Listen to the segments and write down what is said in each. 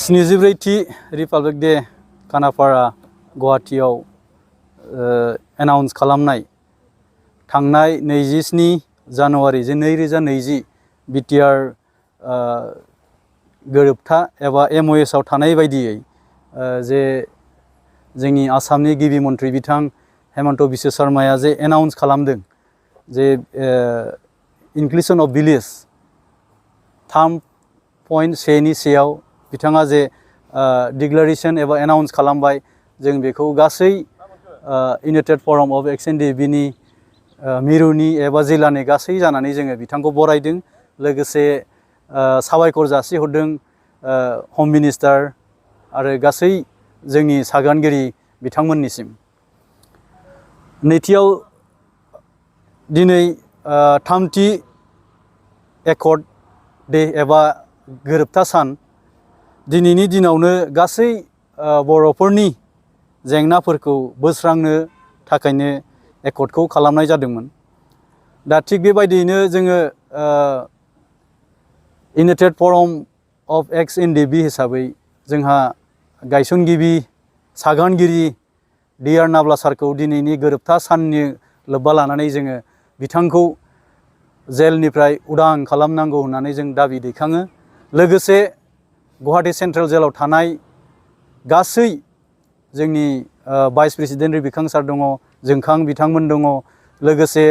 स्निजिब्रैथि republic day Khanapara गुवाहाटीयाव announce खालामनाय थांनाय 27 जानुवारि जे 2020 बिटिआर गोरोबथा एबा एमअएस आव थानाय बायदियै जे जोंनि आसामनि गिबि मन्थ्रि बिथां हेमन्त बिश्व शर्माया जे एनाउन्स खालामदों जे इनक्लुसन अफ भिलेज 3.1 नि सायाव बिथाङा जे डिक्लारेशन एबा एनाउन्स खालामबाय जों बेखौ गासै इउनाइटेड फराम अफ एक्स एनडिएफबि नि मिरुनि एबा जिल्लानि गासै जानानै जोङो बिथांखौ बरायदों लोगोसे साबायखर जासिहरदों हम मिनिस्टार आरो गासै जोंनि सागानगिरि बिथांमोननिसिम नैथियाव दिनै थामथि एकर्ड डे एबा गोरोबथा सान दिनैनि दिनावनो गासै बर'फोरनि जेंनाफोरखौ बोस्रांनो थाखायनो एकर्डखौ खालामनाय जादोंमोन दा थिग बेबायदियैनो जोङो इउनाइटेड फराम अफ एक्स एनडिएफबि हिसाबै जोंहा गायसनगिरि सागानगिरि डिआर नाब्ला सारखौ दिनैनि गोरोबथा साननि लोब्बा लानानै जोङो बिथांखौ जेलनिफ्राय उदां खालामनांगौ होननानै जों दाबि दैखाङो लोगोसे गुवाहाटी सेन्ट्रेल जेलाव थानाय गासै जोंनि भाइस प्रेसिडेन्ट रिबिखां सार दङ जोंखां बिथांमोन दङ लोगोसे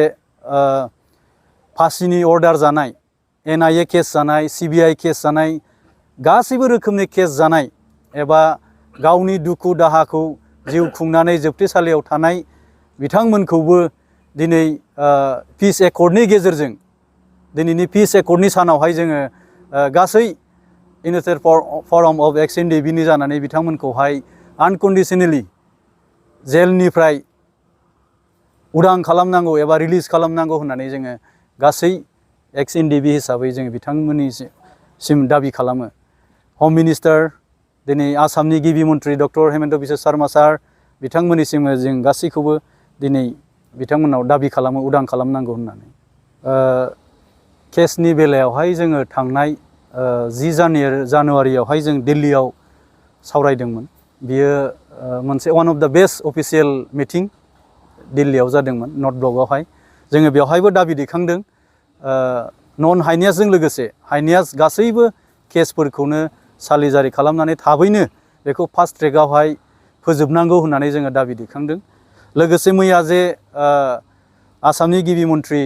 फासिनि अर्डार जानाय एनआईए केस जानाय सिबिआई केस जानाय गासैबो रोखोमनि केस जानाय एबा गावनि दुखु दाहाखौ जिउ खुंनानै जोबथेसालियाव थानाय बिथांमोनखौबो दिनै पिस एकर्डनि गेजेरजों दिनैनि पिस एकर्डनि सानावहाय जोङो गासै इउनाइटेड फराम अफ एक्स एनडिएफबि जानानै बिथांमोनखौहाय आनकन्डिसनेलि जेलनिफ्राय उदां खालामनांगौ एबा रिलिज खालामनांगौ होननानै जोङो गासै एक्स एनडिएफबि हिसाबै जोङो बिथांमोननिसिम दाबि खालामो हम मिनिस्टार दिनै आसामनि गिबि मन्थ्रि डक्टर हेमन्त बिश्व शर्मा सार बिथांमोननिसिम जों गासैखौबो दिनै बिथांमोनाव दाबि खालामो उदां खालामनांगौ होननानै केसनि बेलायावहाय जोङो थांनाय 10 जानुवारियावहाय जों दिल्लीयाव सावरायदोंमोन बियो मोनसे वान अफ द बेस्ट अफिसियेल मिटिं दिल्लीयाव जादोंमोन नर्थ ब्लकआवहाय जोङो बेवहायबो दाबि दैखांदों नन हाइनियासजों लोगोसे हाइनियास गासैबो केसफोरखौनो सालिजारि खालामनानै थाबैनो बेखौ फास्ट ट्रेकआवहाय फोजोबनांगौ होननानै जोङो दाबि दैखांदों लोगोसे मैया जे आसामनि गिबि मन्थ्रि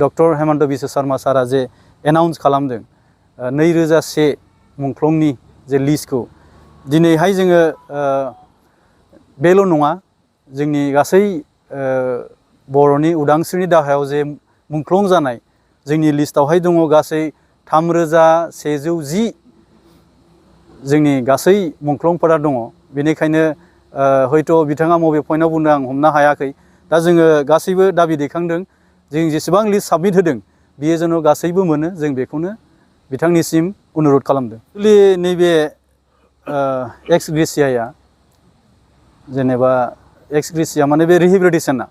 डक्टर हेमन्त बिश्व शर्मा सारा जे एनाउन्स खालामदों 2001 मुंख्लंनि जे लिस्टखौ दिनैहाय जोङो बेल' नङा जोंनि गासै बर'नि उदांस्रिनि दाहायाव जे मुंख्लं जानाय जोंनि लिस्टआवहाय दङ गासै 3110 जोंनि गासै मुंख्लंफोरा दङ बेनिखायनो हयथ' बिथाङा बबे पइन्टआव बुंदों आं हमनो हायाखै दा जोङो गासैबो दाबि दैखांदों जों जेसेबां लिस्ट साबमिट होदों बियो जेन' गासैबो मोनो जों बेखौनो बिथांनिसिम अनुरद खालामदों नैबे एक्स ग्रेसियाया जेनेबा एक्स ग्रेसिया माने बे रिहेबिलिटेसना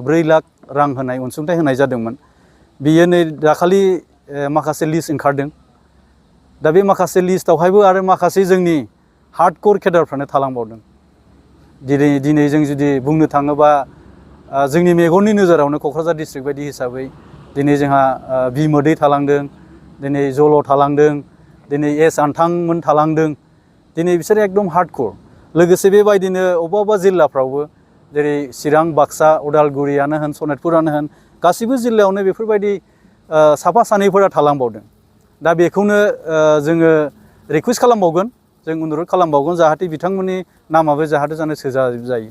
4 लाख रां होनाय अनसुंथाइ होनाय जादोंमोन बियो नै दाखालि माखासे लिस्ट ओंखारदों दा बे माखासे लिस्टआवहायबो आरो माखासे जोंनि हार्डक'र केडारफ्रानो थालांबावदों दिनै जों जुदि बुंनो थाङोबा जोंनि मेगननि नोजोरावनो क'क्राझार डिस्ट्रिक्ट बायदि हिसाबै दिनै जोंहा बिमोदै थालांदों दिनै जल' थालांदों दिनै एस आन्थांमोन थालांदों दिनै बिसोरो एकदम हार्डक'र लोगोसे बेबायदिनो अबेबा जिल्लाफ्रावबो जेरै चिरां बाक्सा उदालगुरियानो होन सनितपुरानो होन गासैबो जिल्लायावनो बेफोरबायदि साफा सानैफोरा थालांबावदों दा बेखौनो जोङो रिकुवेस्ट खालामबावगोन जों अनुरद खालामबावगोन जाहाथे बिथांमोननि नामाबो जाहाथे जानो सोजायो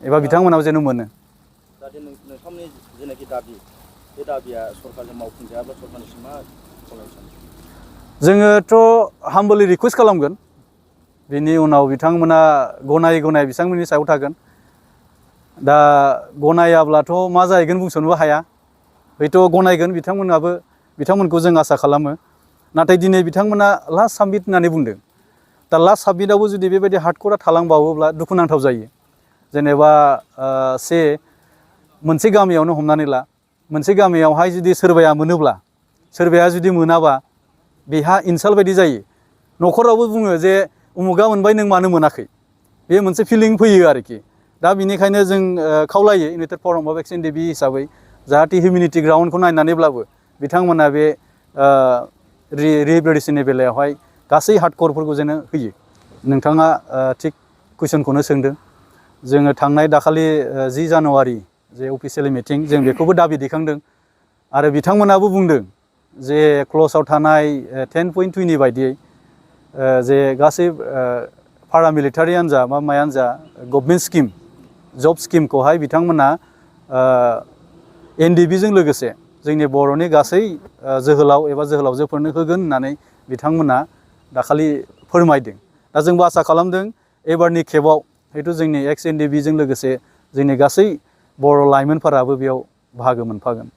एबा बिथांमोनाबो जेन' मोनो जाहाथे नोंथांमोननि जेनाखि दाबि बे दाबिया सरकारजों मावफुंजायाब्ला सरकारनिसिम मा खालामनो जोङोथ' हामबलि रिकुवेस्ट खालामगोन बिनि उनाव बिथांमोना गनाय बिथांमोननि सायाव थागोन दा गनायाब्लाथ' मा जाहैगोन बुंस'नोबो हाया हयथ' गनायगोन बिथांमोनखौ जों आसा खालामो नाथाय दिनै बिथांमोना लास्ट साबमिट होननानै बुंदों दा लास्ट साबमिटआवबो जुदि बेबायदि हार्डक'रा थालांबावोब्ला दुखुनांथाव जायो जेनेबा मोनसे गामियावनो हमनानै ला मोनसे गामियावहाय जुदि सोरबाया मोनोब्ला सोरबाया जुदि मोनाबा बेहा इनसाल्ट बायदि जायो न'खरावबो बुङो जे उमुगा मोनबाय नों मानो मोनाखै बे मोनसे फिलिं फैयो आरोखि दा बिनिखायनो जों खावलायो इउनाइटेड फराम अफ एक्स एनडिएफबि हिसाबै जाहाथे हिउमेनिटी ग्राउन्डखौ नायनानैब्लाबो बिथांमोना बे रिहेबिलिटेसननि बेलायावहाय गासै हार्डक'रफोरखौ जेनो होयो नोंथाङा थिग कुइसनखौनो सोंदों जोङो थांनाय दाखालि 10 जानुवारि जे अफिसियेलि मिटिं जों बेखौबो दाबि दैखांदों आरो बिथांमोनाबो बुंदों जे क्ल'जआव थानाय 10.2नि बायदियै जे गासै पारामिलिटारियानो जा मा मायानो जा गभर्नमेन्ट स्किम जब स्किमखौहाय बिथांमोना एनडिएफबिजों लोगोसे जोंनि बर'नि गासै जोहोलाव एबा जोहोलावजोफोरनो होगोन होननानै बिथांमोना दाखालि फोरमायदों दा जोंबो आसा खालामदों एबारनि खेबाव हयथ' जोंनि एक्स एनडिएफबिजों लोगोसे जोंनि गासै बर' लाइमोनफोराबो बेयाव बाहागो मोनफागोन